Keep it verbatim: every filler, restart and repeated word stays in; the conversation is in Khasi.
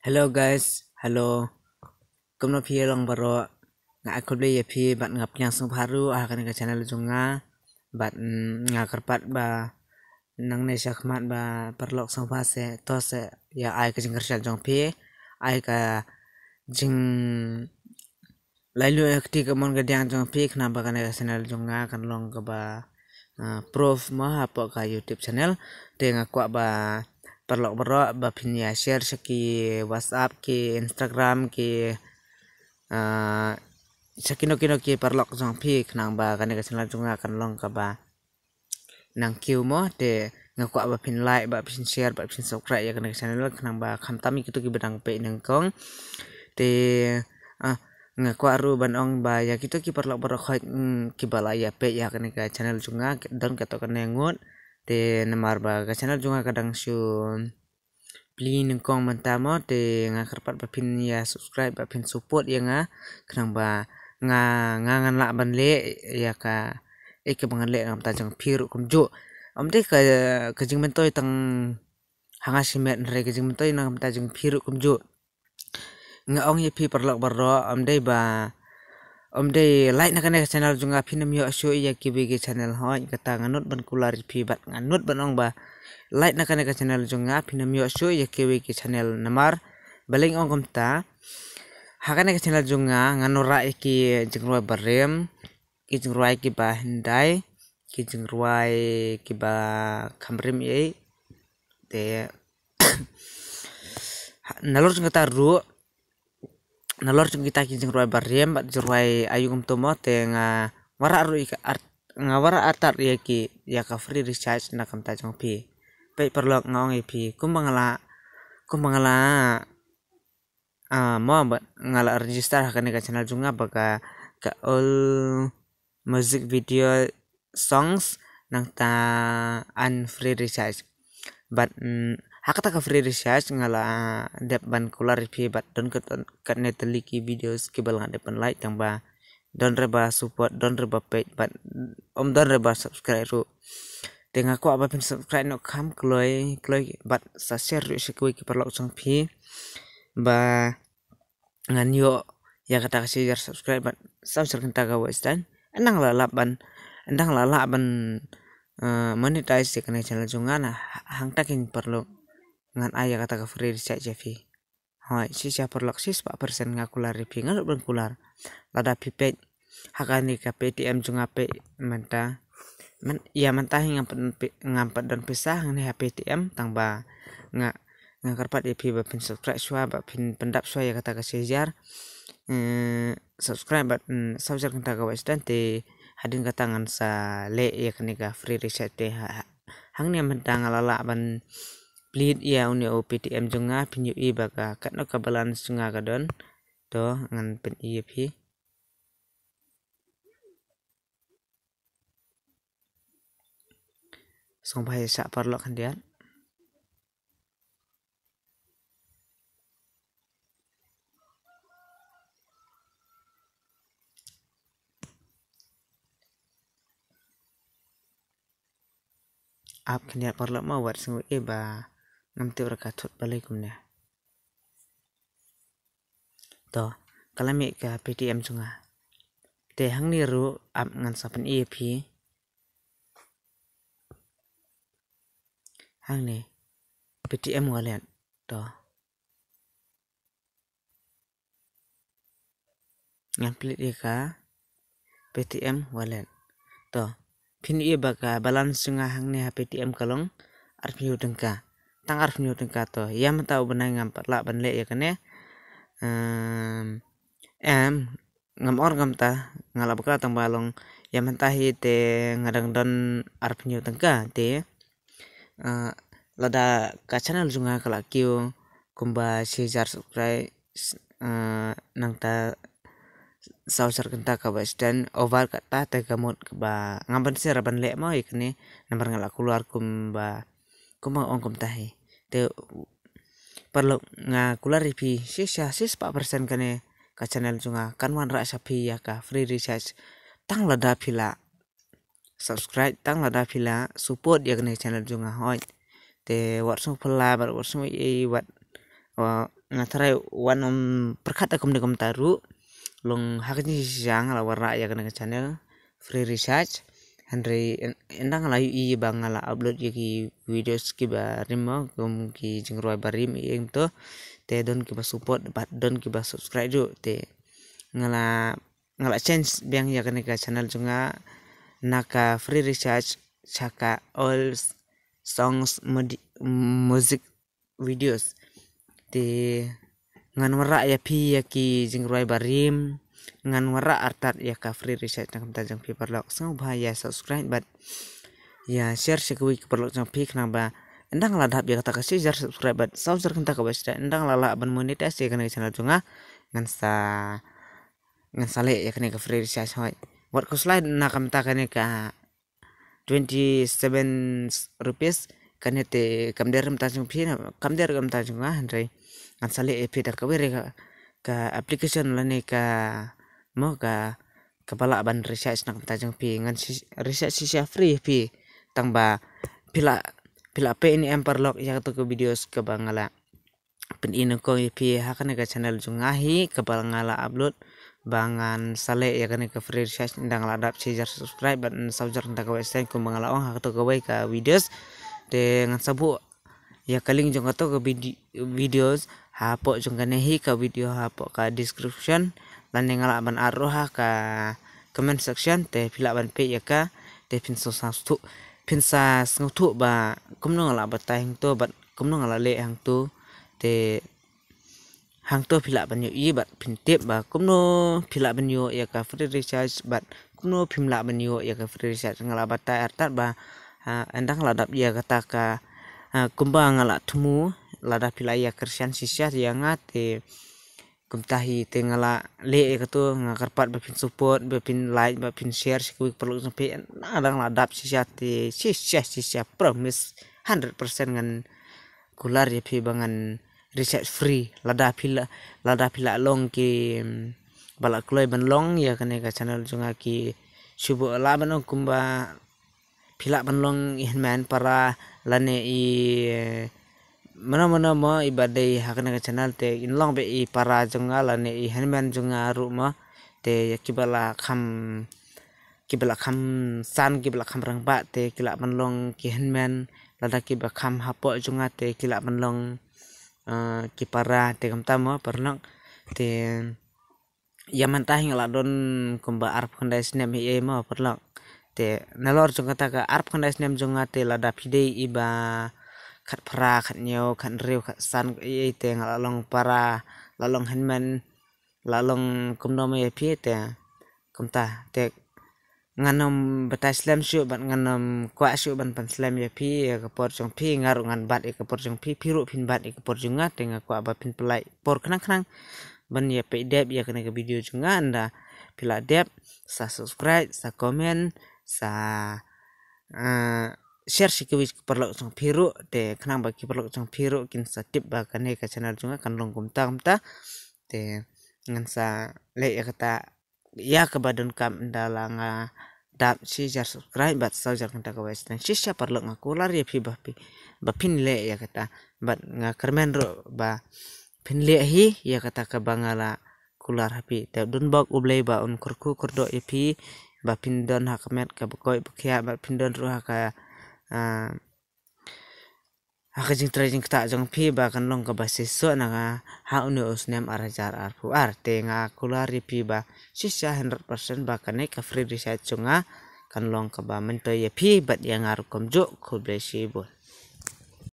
Hello guys, hello. Kumno phi long baroh? Nga ai khublei ïa phi bad nga pdiang sngewbha ruh ha kane ka channel jong nga. Bad mm, nga kyrpad ba nangne sha khmat ba paralok sngewbha se to se ïa ai ka jingkyrshan jong phi. Ai ka jing lai lu ïa kti ka mon ka diang jong phi khnang ba kane ka channel jong nga kan long kaba ah, proof mo hapoh ka YouTube channel. Te nga kwah ba paralok baroh ba phin ïa share sha ki WhatsApp, ki Instagram, ki ah, sha kino kino ki paralok jong phi khnang ba kane ka channel jong nga kan long kaba nang kiew mo. Te nga kwah ba phin like, ba phin share, ba phin subscribe ïa kane ka channel khnang ba khamtam ïa kito kiba dang peit nyngkong. Te ah, nga kwah ruh ban ong ba ïa kito ki paralok baroh khoit mm, kiba la ïa peit ïa kane ka channel jong nga don kato kane ngut. Te namar ba ka channel jong nga ka dang shu plie nyngkong mynta mo. Te nga kyrpad ba phin ïa subscribe, ba phin support ïa nga khnang ba nga nga ngan lah ban leh ïa ka eh kaba ngan leh na ka bynta jong phi ruh kumjuh. Ym dei ka ka jingmyntoi tang ha nga shimet, hynrei ka jingmyntoi na ka bynta jong phi ruh kumjuh. Nga ong ïa phi paralok baroh, ym dei ba ym dei like na kane ka channel jong nga phin ym ïoh shuh ïa kiwei ki channel. Hooid, kata nga nud ban kular ïa phi bad nga nud ban ong ba like na kane ka channel jong nga phin ym ïoh shuh ïa kiwei ki channel. Namar balei nga ong kumta? Ha kane ka channel jong nga ngan wanrah ïa ki jingrwai barim, ki jingrwai kiba hyndai, ki jingrwai kiba kham rim ei. Te nalor jong kata ruh, nalor jong kita ki jingrwai barim bad jingrwai aïu kumto mo, te nga wanrah ruh ïa ka art, nga wanrah artat ïa ki ïa ka free recharge na ka bynta jong phi. Peit paralok, nga ong ïa phi kumba nga la kumba nga la ah, mo ba nga la register ha kane ka channel jong nga ba ka ka all music video songs nangta un free recharge. Bad mm, ha kata ka free recharge nga la dep ban kular ïa phi bad don kat katne tylli ki videos kiba la nga dep ban like tang ba don re ba support, don re ba peit bad ym don re ba subscribe ruh. Te nga kwah ba phin subscribe noh kham kloi kloi bad sa share ruh sha kiwei ki paralok jong phi ba ngan ïoh ïa kata ka shi hajar subscribe bad saw hajar kynta ka watch time. Ynda nga la lah ban, ynda nga la lah ban eh, monetize ïa kane ka channel jong nga na ha- hangta keiñ paralok ngan ai ïa kata ka free recharge ïa phi. Hooid, shisha paralok, shispah percent nga kular ïa phi, nga nud ban kular. Lada phi peit ha kane ka Paytm jong nga, peit mynta. Myn- ïa mynta hi ngam pat don pi- ngam pat don pisa hangne ha Paytm, tang ba nga nga kyrpad ïa phi ba phin subscribe shuwa, ba phin pyndap shuwa ïa kata ka shi hajar eh, subscribe bad mm, saw hajar kynta ka watch time. Te hadien kata ngan sa leh ïa kane ka free recharge. Te ha- ha- hangne mynta nga la lah ban plie ïa une u Paytm jong nga, phin ïohi ba ka katno ka balance jong nga ka don. To ngan pyni ïa phi. Sngewbha ïa shah paralok khyndiat. Ap khyndiat paralok, ma wat sngew eh ba ngam tip re ka thut balei kumne. To, ka la mih ka Paytm jong nga. Te hangne ruh ap ngan sa pyni ïa phi. Hangne Paytm wallet. To. Ngan plie ïa ka Paytm wallet. To, phin ïohi ba ka balance jong nga hangne ha Paytm ka long arphew tyngka. Tang arphew tyngka. To, ïa mynta u bnai ngam pat lah ban leh ïa kane. Em, em, ngam or ngam ta, nga la bakla tang ba long ïa mynta hi te nga dang don arphew tyngka te. Ah, lada ka channel jong nga ka la kiew kumba shi hajar subscribe, ah, nangta saw hajar kynta ka watch time, over kata te ka mut kaba ngam ban sngewsih ban leh mo ïa kane namar nga la kular kumba kumba ong kumta hi. Te paralok, nga kular ïa phi shisha shispah percent kane ka channel jong nga kan wanrah sha phi ïa ka free recharge tang lada phi la subscribe, tang lada phi la support ïa kane ka channel jong nga. Hooid, te wat sngew phylla bad wat sngew ei wat Nga tharai wan ym pyrkhat da kumne kumta ruh. Long ha ka jingshisha nga la wanrah ïa kane ka channel Free Recharge. Hynrei ynda nga la ïohi ba nga la upload ïa ki videos kiba rim mo, kum ki jingrwai barim ïa ïing to, te don kiba support bad don kiba subscribe ruh, te nga la nga la change biang ïa kane ka channel jong nga na ka Free Recharge sha ka All Songs Music Videos. Te ngan wanrah ïa phi ïa ki jingrwai barim, ngan wanrah artat ïa ka Free Recharge na ka bynta jong phi paralok. Sngewbha ïa subscribe bad ïa share sha kiwei ki paralok jong phi khnang ba ynda nga la dap ïa kata ka shi hajar subscribe bad saw hajar kynta ka watch time, ynda nga la lah ban monetize ïa kane ka channel jong nga, ngan sa ngan sa leh ïa kane ka Free Recharge hoi. Wat khuslai na ka bynta kane ka twenty seven rupees, kane te kam der ka bynta jong phi, kam der ka bynta jong nga, hynrei ngan sa leh ïa phi da kawei re ka application lane ka mo ka kaba lah ban recharge na ka bynta jong phi. Ngan recharge shisha free ïa phi, tang ba phi lah phi lah peit ne em paralok ïa kato ka videos kaba nga la pyni nyngkong ïa phi ha kane ka channel jong nga hi kaba nga la upload, ba ngan sa leh ïa kane ka Free Recharge ynda nga la dap shi hajar subscribe bad saw hajar kynta ka watch time kumba nga la ong ha kato kawei ka videos. Te ngan sa buh ïa ka link jong kato ka videos hapoh jong kane hi ka video hapoh ka description, lane nga lah ban add ruh ha ka comment section, te phi lah ban peit ïa ka, te phin sa sngewthuh phin sa sngewthuh ba kumno nga la batai hangto bad kumno nga la leh hangto. Te hangto phi lah ban ïohi bad phin tip ba kumno phi lah ban ïoh ïa ka Free Recharge bad kumno phim lah ban ïoh ïa ka Free Recharge. Nga la batai artat ba ynda nga la dap ïa kata ka kumba nga la thmu, lada phi la ïa kyrshan shisha ïa nga te kumta hi te nga la leh ïa kato, nga kyrpad ba phin support, ba phin like, ba phin share sha kiwei ki paralok jong phi. Ynda nga la dap shisha te shisha shisha promise hundred percent ngan kular ïa phi ba ngan recharge free. Lada phi la lada phi la long ki ba la kloi ban long ïa kane ka channel jong nga ki shu buh lah ban ong kumba phi lah ban long i hynmen para lane i mano mano mo i ba dei ha kane ka channel, te in long beit i para jong nga lane i hynmen jong nga ruh mo. Te ïa kiba la kham kiba la kham san kiba la kham rangbah te ki lah ban long ki hynmen, lada kiba kham hapoh jong nga te ki lah ban long ki para, te kumta mo paralok. Te ïa mynta hi nga la don kumba arphew khyndai snem hi ei mo paralok. Te nalor jong kata ka arphew khyndai snem jong nga te lada phi dei i ba khatphra, khathynñiew, khathynriew, khatsan ei te nga la long para, la long hynmen, la long kumno mo ïa phi te kumta. Te ngan ym batai slem shuh bad ngan ym kwah shuh ban pynslem ïa phi ïa ka por jong phi, nga ruh ngan bat ïa ka por jong phi, phi ruh phin bat ïa ka por jong nga. Te nga kwah ba phin pynlait por khnang khnang ban ïa peit dep ïa kane ka video jong nga. Ynda phi la dep sa subscribe, sa comment, sa share sha kiwei ki paralok jong phi ruh, te khnang ba ki paralok jong phi ruh kin sa tip ba kane ka channel jong nga kan long kumta kumta. Te ngan sa leh ïa kata ïa kaba donkam ynda la nga dap shi hajar subscribe bad saw hajar kynta ka watch time. Shisha paralok nga kular ïa phi ba phi ba phin leh ïa kata bad nga kyrmen ruh ba phin leh hi ïa kata kaba nga la kular ha phi. Te don bok U Blei ba un kyrkhu kyrdoh ïa phi, ba phin don ha ka met kaba koit ba khiah, ba phin don ruh ha ka ha ka jingtrei jingktah jong phi ba kan long kaba shisha na nga ha une u snem ar hajar arphew ar. Te nga kular ïa phi ba shisha hundred percent ba kane ka Free Recharge jong nga kan long kaba myntoi ïa phi bad ïa nga ruh kumjuh. Khublei shibun.